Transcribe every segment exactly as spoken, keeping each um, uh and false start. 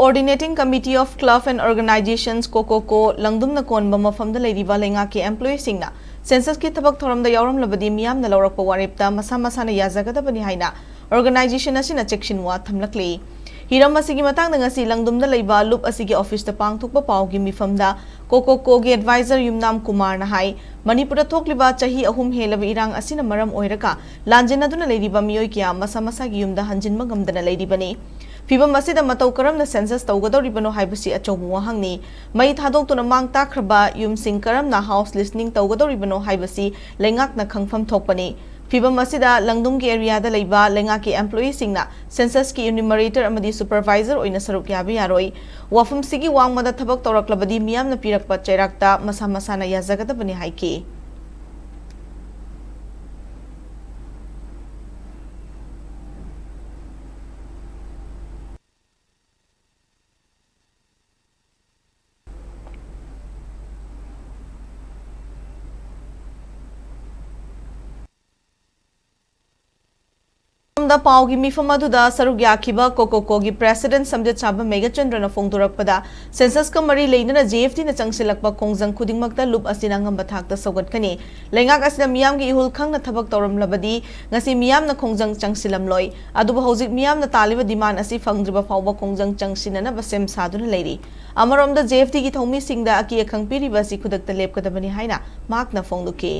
Coordinating Committee of Club and Organizations, COCOCO, ꯂꯪꯗꯨꯝꯅ ꯀꯣꯟꯕ ꯃꯐꯝꯗ ꯂꯩꯔꯤꯕ ꯂꯩꯉꯥꯛꯀꯤ employeeꯁꯤꯡꯅ censusꯀꯤ ꯊꯕꯛ ꯊꯧꯔꯝꯗ ꯌꯥꯎꯔꯝꯂꯕꯗꯤ ꯃꯤꯌꯥꯝꯅ ꯂꯧꯔꯛꯄ ꯋꯥꯔꯦꯞꯇ ꯃꯁꯥ ꯃꯁꯥꯅ ꯌꯥꯖꯒꯗꯕꯅꯤ ꯍꯥꯏꯅ organization ꯑꯁꯤꯅ ꯆꯦꯛꯁꯤꯟꯋꯥ ꯊꯝꯂꯛꯂꯤ꯫ ꯍꯤꯔꯝ ꯑꯁꯤꯒꯤ ꯃꯇꯥꯡꯗ ꯉꯁꯤ ꯂꯪꯗꯨꯝꯗ ꯂꯩꯕ ꯂꯨꯞ ꯑꯁꯤꯒꯤ officeꯇ ꯄꯥꯡꯊꯣꯛꯄ ꯄꯥꯎꯒꯤ ꯃꯤꯐꯝꯗ COCOCOꯒꯤ advisor ꯌꯨꯝꯅꯥꯝ ꯀꯨꯃꯥꯔꯅ ꯍꯥꯏ, ꯃꯅꯤꯄꯨꯔꯗ ꯊꯣꯛꯂꯤꯕ ꯆꯍꯤ ꯑꯍꯨꯝ ꯍꯦꯜꯂꯕ ꯏꯔꯥꯡ ꯑꯁꯤꯅ ꯃꯔꯝ ꯑꯣꯏꯔꯒ ꯂꯥꯟꯖꯦꯟꯅꯗꯨꯅ ꯂꯩꯔꯤꯕ ꯃꯤꯑꯣꯏ ꯀꯌꯥ ꯃꯁꯥ ꯃꯁꯥꯒꯤ ꯌꯨꯝꯗ ꯍꯟꯖꯤꯟꯕ ꯉꯝꯗꯅ ꯂꯩꯔꯤꯕꯅꯤ꯫ ꯐꯤꯚꯝ ꯑꯁꯤꯗ ꯃꯇꯧ ꯀꯔꯝꯅ census ꯇꯧꯒꯗꯧꯔꯤꯕꯅꯣ ꯍꯥꯏꯕꯁꯤ ꯑꯆꯧꯕ ꯋꯥꯍꯪꯅꯤ꯫ ꯃꯩ ꯊꯥꯗꯣꯛꯇꯨꯅ ꯃꯥꯡ ꯇꯥꯛꯈ꯭ꯔꯕ ꯌꯨꯝꯁꯤꯡ ꯀꯔꯝꯅ house listening ꯇꯧꯒꯗꯧꯔꯤꯕꯅꯣ ꯍꯥꯏꯕꯁꯤ ꯂꯩꯉꯥꯛꯅ ꯈꯪꯐꯝ ꯊꯣꯛꯄꯅꯤ꯫ ꯐꯤꯚꯝ ꯑꯁꯤꯗ ꯂꯪꯗꯨꯝꯒꯤ areaꯗ ꯂꯩꯕ ꯂꯩꯉꯥꯛꯀꯤ employeeꯁꯤꯡꯅ censusꯀꯤ enumerator ꯑꯃꯗꯤ supervisor ꯑꯣꯏꯅ ꯁꯔꯨꯛ ꯌꯥꯕ ꯌꯥꯔꯣꯏ꯫ ꯋꯥꯐꯝꯁꯤꯒꯤ ꯋꯥꯡꯃꯗ ꯊꯕꯛ ꯇꯧꯔꯛꯂꯕꯗꯤ ꯃꯤꯌꯥꯝꯅ ꯄꯤꯔꯛꯄ ꯆꯩꯔꯥꯛꯇ ꯃꯁꯥ ꯃꯁꯥꯅ ꯌꯥꯖꯒꯗꯕꯅꯤ ꯍꯥꯏꯈꯤ꯫ ꯁꯣꯝꯗ ꯄꯥꯎꯒꯤ ꯃꯤꯐꯝ ꯑꯗꯨꯗ ꯁꯔꯨꯛ ꯌꯥꯈꯤꯕ COCOCOꯒꯤ president ꯁꯝꯖꯦꯠꯁꯥꯕ ꯃꯦꯘꯆꯟꯗ꯭ꯔꯅ ꯐꯣꯡꯗꯣꯔꯛꯄꯗ, censusꯀ ꯃꯔꯤ ꯂꯩꯅꯅ JFDꯅ ꯆꯪꯁꯤꯜꯂꯛꯄ ꯈꯣꯡꯖꯪ ꯈꯨꯗꯤꯡꯃꯛꯇ ꯂꯨꯞ ꯑꯁꯤꯅ ꯑꯉꯝꯕ ꯊꯥꯛꯇ ꯁꯧꯒꯠꯀꯅꯤ꯫ ꯂꯩꯉꯥꯛ ꯑꯁꯤꯅ ꯃꯤꯌꯥꯝꯒꯤ ꯏꯍꯨꯜ ꯈꯪꯅ ꯊꯕꯛ ꯇꯧꯔꯝꯂꯕꯗꯤ ꯉꯁꯤ ꯃꯤꯌꯥꯝꯅ ꯈꯣꯡꯖꯪ ꯆꯪꯁꯤꯜꯂꯝꯂꯣꯏ꯫ ꯑꯗꯨꯕꯨ ꯍꯧꯖꯤꯛ ꯃꯤꯌꯥꯝꯅ ꯇꯥꯜꯂꯤꯕ demand ꯑꯁꯤ ꯐꯪꯗ꯭ꯔꯤꯕ ꯐꯥꯎꯕ ꯈꯣꯡꯖꯪ ꯆꯪꯁꯤꯟꯅꯅꯕ ꯁꯦꯝ ꯁꯥꯗꯨꯅ ꯂꯩꯔꯤ꯫ ꯑꯃꯔꯣꯝꯗ JFDꯒꯤ ꯊꯧꯃꯤꯁꯤꯡꯗ ꯑꯀꯤ ꯑꯈꯪ ꯄꯤꯔꯤꯕ ꯑꯁꯤ ꯈꯨꯗꯛꯇ ꯂꯦꯞꯀꯗꯕꯅꯤ ꯍꯥꯏꯅ ꯃꯍꯥꯛꯅ ꯐꯣꯡꯗꯣꯛꯈꯤ꯫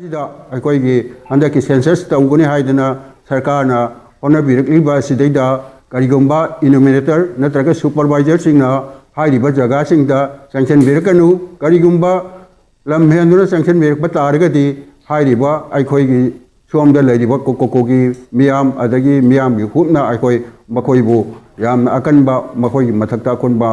ꯁꯤꯗ ꯑꯩꯈꯣꯏꯒꯤ ꯍꯟꯗꯛꯀꯤ census ꯇꯧꯒꯅꯤ ꯍꯥꯏꯗꯅ ꯁꯔꯀꯥꯔꯅ ꯍꯣꯠꯅꯕꯤꯔꯛꯂꯤꯕ ꯑꯁꯤꯗꯩꯗ ꯀꯔꯤꯒꯨꯝꯕ enumerator ꯅꯠꯇ꯭ꯔꯒ supervisorꯁꯤꯡꯅ ꯍꯥꯏꯔꯤꯕ ꯖꯒꯥꯁꯤꯡꯗ ꯆꯪꯁꯤꯟꯕꯤꯔꯛꯀꯅꯨ꯫ ꯀꯔꯤꯒꯨꯝꯕ ꯂꯝ ꯍꯦꯟꯗꯨꯅ ꯆꯪꯁꯤꯟꯕꯤꯔꯛꯄ ꯇꯥꯔꯒꯗꯤ ꯍꯥꯏꯔꯤꯕ ꯑꯩꯈꯣꯏꯒꯤ ꯁꯣꯝꯗ ꯂꯩꯔꯤꯕ COCOCOꯒꯤ ꯃꯤꯌꯥꯝ ꯑꯗꯒꯤ ꯃꯤꯌꯥꯝꯒꯤ ꯍꯨꯞꯅ ꯑꯩꯈꯣꯏ ꯃꯈꯣꯏꯕꯨ ꯌꯥꯝꯅ ꯑꯀꯟꯕ, ꯃꯈꯣꯏꯒꯤ ꯃꯊꯛꯇ ꯑꯀꯟꯕ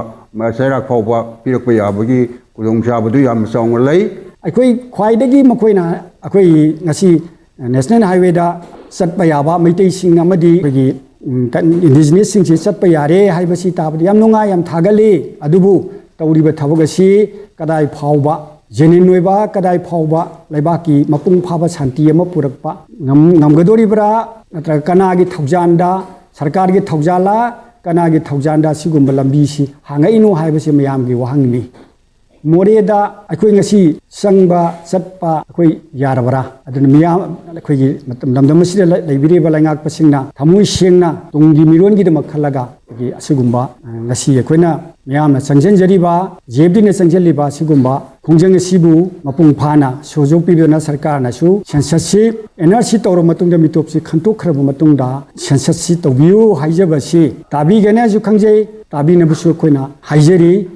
ꯆꯩꯔꯥꯛ ꯐꯥꯎꯕ ꯄꯤꯔꯛꯄ ꯌꯥꯕꯒꯤ ꯈꯨꯗꯣꯡꯆꯥꯕꯗꯨ ꯌꯥꯝꯅ ꯆꯥꯎꯅ ꯂꯩ꯫ ꯑꯩꯈꯣꯏ ꯈ꯭ꯋꯥꯏꯗꯒꯤ ꯃꯈꯣꯏꯅ ꯑꯩꯈꯣꯏ ꯉꯁꯤ National Highwayꯗ ꯆꯠꯄ ꯌꯥꯕ ꯃꯩꯇꯩꯁꯤꯡ ꯑꯃꯗꯤ ꯑꯩꯈꯣꯏꯒꯤ, ꯎꯝ, indigenous ꯁꯤꯡꯁꯤ ꯆꯠꯄ ꯌꯥꯔꯦ ꯍꯥꯏꯕꯁꯤ ꯇꯥꯕꯗ ꯌꯥꯝ ꯅꯨꯡꯉꯥꯏ, ꯌꯥꯝ ꯊꯥꯒꯠꯂꯤ꯫ ꯑꯗꯨꯕꯨ ꯇꯧꯔꯤꯕ ꯊꯕꯛ ꯑꯁꯤ ꯀꯗꯥꯏ ꯐꯥꯎꯕ ꯖꯦꯅꯤꯟ ꯑꯣꯏꯕ, ꯀꯗꯥꯏ ꯐꯥꯎꯕ ꯂꯩꯕꯥꯛꯀꯤ ꯃꯄꯨꯡ ꯐꯥꯕ ꯁꯥꯟꯇꯤ ꯑꯃ ꯄꯨꯔꯛꯄ ꯉꯝ-, ꯉꯝꯒꯗꯣꯔꯤꯕ꯭ꯔꯥ? ꯅꯠꯇ꯭ꯔꯒ ꯀꯅꯥꯒꯤ ꯊꯧꯖꯥꯟꯗ, ꯁꯔꯀꯥꯔꯒꯤ ꯊꯧꯖꯥꯜꯂ, ꯀꯅꯥꯒꯤ ꯊꯧꯖꯥꯟꯗ ꯑꯁꯤꯒꯨꯝꯕ ꯂꯝꯕꯤꯁꯤ ꯍꯥꯡꯉꯛꯏꯅꯣ ꯍꯥꯏꯕꯁꯤ ꯃꯌꯥꯝꯒꯤ ꯋꯥꯍꯪꯅꯤ꯫ ꯃꯣꯔꯦꯗ ꯑꯩꯈꯣꯏ ꯉꯁꯤ ꯆꯪꯕ ꯆꯠꯄ ꯑꯩꯈꯣꯏ ꯌꯥꯔꯕ꯭ꯔꯥ? ꯑꯗꯨꯅ ꯃꯤꯌꯥꯝ, ꯑꯩꯈꯣꯏꯒꯤ ꯃꯇꯝ, ꯂꯝꯗꯝ ꯑꯁꯤꯗ ꯂꯩ-, ꯂꯩꯕꯤꯔꯤꯕ ꯂꯩꯉꯥꯛꯄꯁꯤꯡꯅ ꯊꯃꯣꯏ ꯁꯦꯡꯅ ꯇꯨꯡꯒꯤ ꯃꯤꯔꯣꯟꯒꯤꯗꯃꯛ ꯈꯜꯂꯒ ꯑꯩꯈꯣꯏꯒꯤ ꯑꯁꯤꯒꯨꯝꯕ, ꯑ, ꯉꯁꯤ ꯑꯩꯈꯣꯏꯅ ꯃꯤꯌꯥꯝꯅ ꯆꯪꯁꯤꯟꯖꯔꯤꯕ, ꯖꯦ ꯑꯦꯐ ꯗꯤꯅ ꯆꯪꯁꯤꯜꯂꯤꯕ ꯑꯁꯤꯒꯨꯝꯕ ꯈꯣꯡꯖꯪ ꯑꯁꯤꯕꯨ ꯃꯄꯨꯡ ꯐꯥꯅ ꯁꯍꯌꯣꯒ ꯄꯤꯕꯤꯗꯨꯅ ꯁꯔꯀꯥꯔꯅꯁꯨ ꯁꯦꯟꯁꯁꯁꯤ ꯑꯦꯟ ꯑꯥꯔ ꯁꯤ ꯇꯧꯔꯕ ꯃꯇꯨꯡꯗ, ꯃꯤꯇꯣꯞꯁꯤ ꯈꯟꯇꯣꯛꯈ꯭ꯔꯕ ꯃꯇꯨꯡꯗ ꯁꯦꯟꯁꯁꯁꯤ ꯇꯧꯕꯤꯌꯨ ꯍꯥꯏꯖꯕꯁꯤ ꯇꯥꯕꯤꯒꯅꯤꯁꯨ ꯈꯪꯖꯩ, ꯇꯥꯕꯤꯅꯕꯁꯨ ꯑꯩꯈꯣꯏꯅ ꯍꯥꯏꯖꯔꯤ꯫